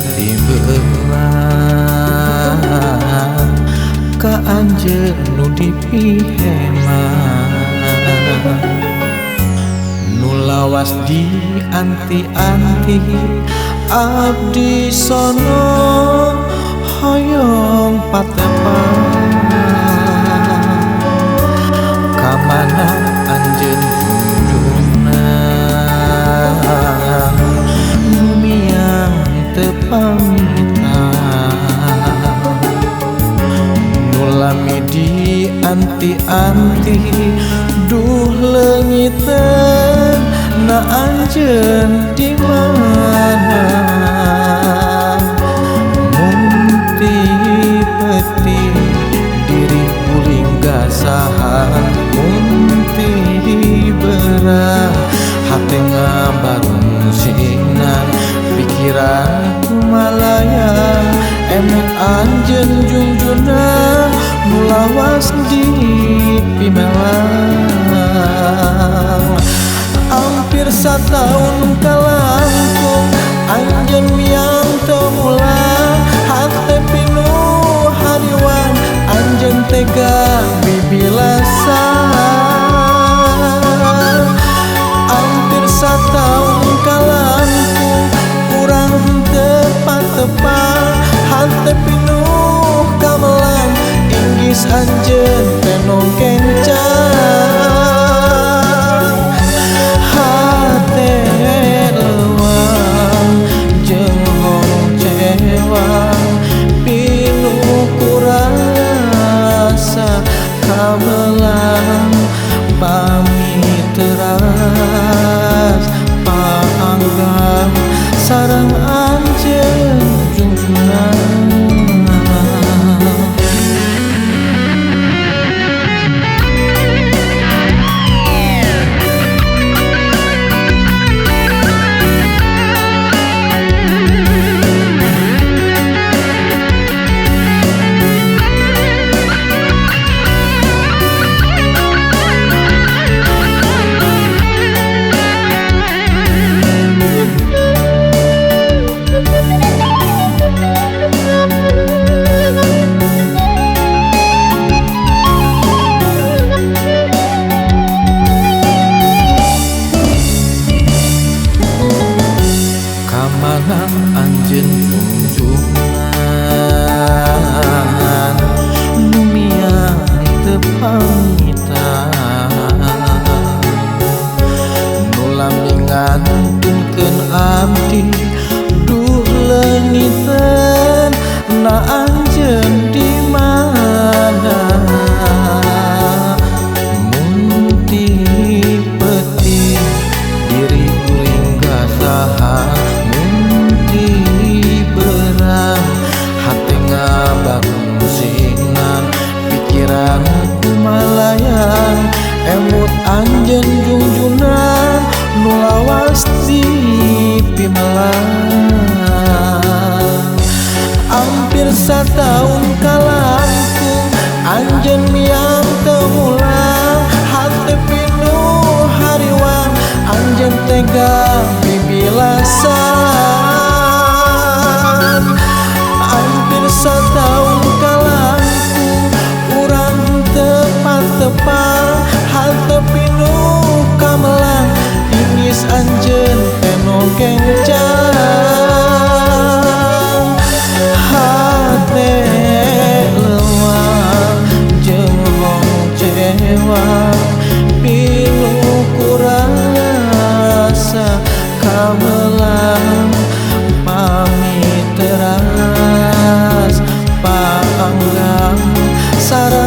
Hate belah ka anjeun nu dipihema nu lawas di anti-anti abdi sono hoyong patepang ka mana anjeun junjungan nu miang teu pamitan nu lami di anti-anti duh leungiteun na anjeun di mana munti peti diri uling gasahan munti berah hate ngabarungsingan pikiran kumalayang emut anjeun junjunan nu lawas di pimelang hampir sataun kalangkung anjeun miang teu mulang hate pinuh hariwang anjeun tega bibilasan hampir sataun kalangkung urang teu patepang hate pinuh kamelang inggis anjeun tenong kencang hate leuwang jeung hongcewang pinuh ku rasa kamelang pamit teras paanggang sareng anjeun junjunan. Kamana anjeun junjungan nu miang teu pamitan nu lami ngantunkeun abdi duh leungiteun na anjeun di mana munti peti diri uring gasahan hate ngabarungsingan pikiran kumalayang emut anjeun junjunan nu lawas di pimelang hampir sataun kalangkung anjeun miang teu mulang hate pinuh hariwang anjeun tega bibilasan hampir sataun kalangkung urang teu patepang hate pinuh kamelang inggis anjeun tenong kencang hate leuwang jeung hongcewang pinuh ku rasa kamelang pamit teras paanggang sareng